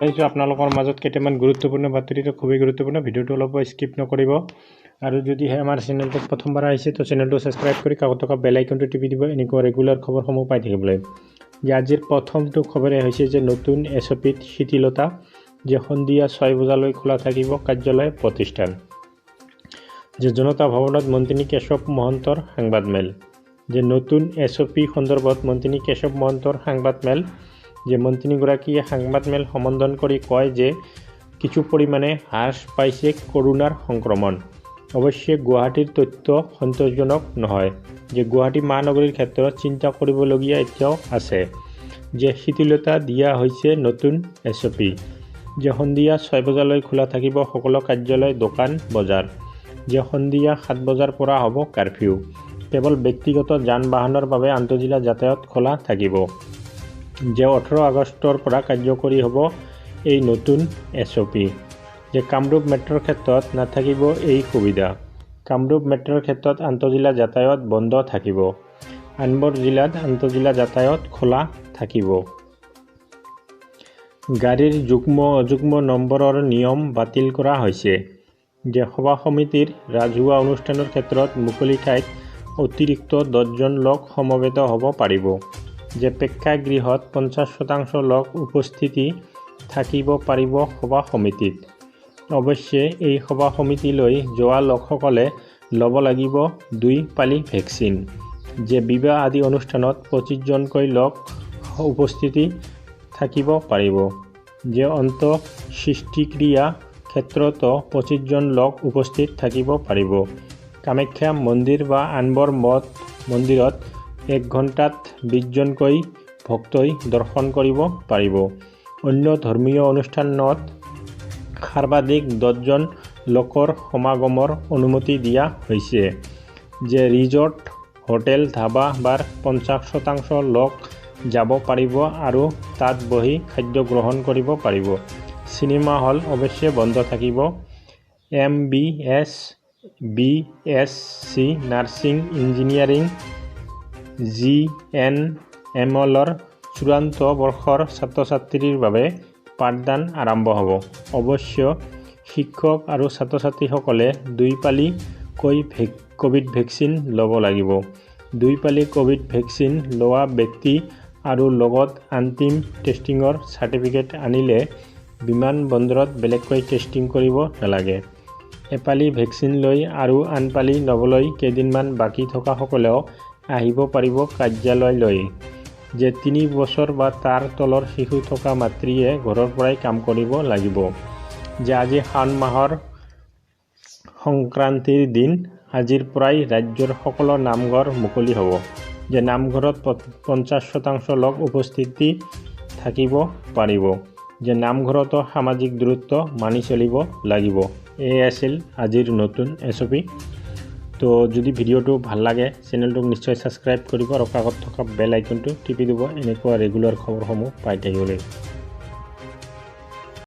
আহিছোঁ আপোনালোকৰ মাজত কেইটামান গুৰুত্বপূৰ্ণ বাতৰি। খুবেই গুৰুত্বপূৰ্ণ ভিডিঅ'টো, অলপ স্কিপ নকৰিব। আৰু যদিহে আমাৰ চেনেলটোত প্ৰথমবাৰ আহিছে, তো চেনেলটো ছাবস্ক্ৰাইব কৰি কাষত থকা বেল আইকনটো টিপি দিব, এনেকুৱা ৰেগুলাৰ খবৰসমূহ পাই থাকিবলৈ। যে আজিৰ প্ৰথমটো খবৰে হৈছে যে নতুন এছ অ' পিত শিথিলতা, যে সন্ধিয়া 6 বজালৈ খোলা থাকিব কাৰ্যালয়, প্ৰতিষ্ঠান। যে জনতা ভৱনত মন্ত্ৰী কেশৱ মহন্তৰ সংবাদমেল। যে নতুন এছ অ' পি সন্দৰ্ভত মন্ত্ৰী কেশৱ মহন্তৰ সংবাদমেল। যে মন্ত্ৰীগৰাকীয়ে সংবাদমেল সম্বোধন কৰি কয় যে কিছু পৰিমাণে হ্ৰাস পাইছে কৰোণাৰ সংক্ৰমণ। অৱশ্যে গুৱাহাটীৰ তথ্য সন্তোষজনক নহয়। যে গুৱাহাটী মহানগৰীৰ ক্ষেত্ৰত চিন্তা কৰিবলগীয়া এতিয়াও আছে। যে শিথিলতা দিয়া হৈছে নতুন এছ অ' পি। যে সন্ধিয়া 6 বজালৈ খোলা থাকিব সকলো কাৰ্যালয়, দোকান, বজাৰ। যে সন্ধিয়া 7 বজাৰ পৰা হ'ব কাৰফিউ। কেৱল ব্যক্তিগত যান বাহনৰ বাবে আন্তঃজিলা যাতায়াত খোলা থাকিব। যে 18 আগষ্টৰ পৰা কাৰ্যকৰী হ'ব এই নতুন এছ অ' পি। যে কামৰূপ মেট্ৰ'ৰ ক্ষেত্ৰত নাথাকিব এই সুবিধা। কামৰূপ মেট্ৰ'ৰ ক্ষেত্ৰত আন্তঃজিলা যাতায়াত বন্ধ থাকিব। আনবোৰ জিলাত আন্তঃজিলা যাতায়াত খোলা থাকিব। গাড়ীৰ যুগ্ম অযুগ্ম নম্বৰৰ নিয়ম বাতিল কৰা হৈছে। যে সভা সমিতিৰ ৰাজহুৱা অনুষ্ঠানৰ ক্ষেত্ৰত মুকলি ঠাইত অতিৰিক্ত 10জন লোক সমবেত হ'ব পাৰিব। যে প্ৰেক্ষাগৃহত 50% লোক উপস্থিতি থাকিব পাৰিব সভা সমিতিত। অৱশ্যে এই সভা সমিতিলৈ যোৱা লোকসকলে ল'ব লাগিব দুই পালি ভেকচিন। যে বিবাহ আদি অনুষ্ঠানত 25জনকৈ লোক উপস্থিতি থাকিব পাৰিব। যে অন্ত্যেষ্টিক্ৰিয়া ক্ষেত্ৰতো 25জন লোক উপস্থিত থাকিব পাৰিব। কামাখ্যা মন্দিৰ বা আনবোৰ মঠ মন্দিৰত এক ঘণ্টাত 20জনকৈ ভক্তই দৰ্শন কৰিব পাৰিব। অন্য ধৰ্মীয় অনুষ্ঠানত সৰ্বাধিক 10জন লোকৰ সমাগমৰ অনুমতি দিয়া হৈছে। যে ৰিজৰ্ট, হোটেল, ধাবা, বাৰ 50% লোক যাব পাৰিব আৰু তাত বহি খাদ্য গ্ৰহণ কৰিব পাৰিব। চিনেমা হল অৱশ্যে বন্ধ থাকিব। M B S, B S C nursing, engineering, G N এমৰ চূড়ান্ত বৰ্ষৰ ছাত্ৰ-ছাত্ৰীৰ বাবে পাঠদান আৰম্ভ হ'ব। অৱশ্যে শিক্ষক আৰু ছাত্ৰ-ছাত্ৰীসকলে দুই পালিকৈ ক'ভিড ভেকচিন ল'ব লাগিব। দুই পালি ক'ভিড ভেকচিন লোৱা ব্যক্তি আৰু লগত অন্তিম টেষ্টিঙৰ চাৰ্টিফিকেট আনিলে বিমান বন্দৰত বেলেগকৈ টেষ্টিং কৰিব নালাগে। এপালি ভেকচিন লৈ আৰু আনপালি ল'বলৈ কেইদিনমান বাকী থকাসকলেও আহিব পাৰিব কাৰ্যালয়লৈ। যে 3 বছৰ বা তাৰ তলৰ শিশু থকা মাতৃয়ে ঘৰৰ পৰাই কাম কৰিব লাগিব। যে আজি শাওণ মাহৰ সংক্ৰান্তিৰ দিন, আজিৰ পৰাই ৰাজ্যৰ সকলো নামঘৰ মুকলি হ'ব। যে নামঘৰত 50% লোক উপস্থিতি থাকিব পাৰিব। যে নামঘৰতো সামাজিক দূৰত্ব মানি চলিব লাগিব। এয়ে আছিল আজিৰ নতুন এছ অ' পি। তো যদি ভিডিঅ'টো ভাল লাগে, চেনেলটোক নিশ্চয় ছাবস্ক্ৰাইব কৰিব আৰু কাষত থকা বেল আইকনটো টিপি দিব, এনেকুৱা ৰেগুলাৰ খবৰসমূহ পাই থাকিবলৈ।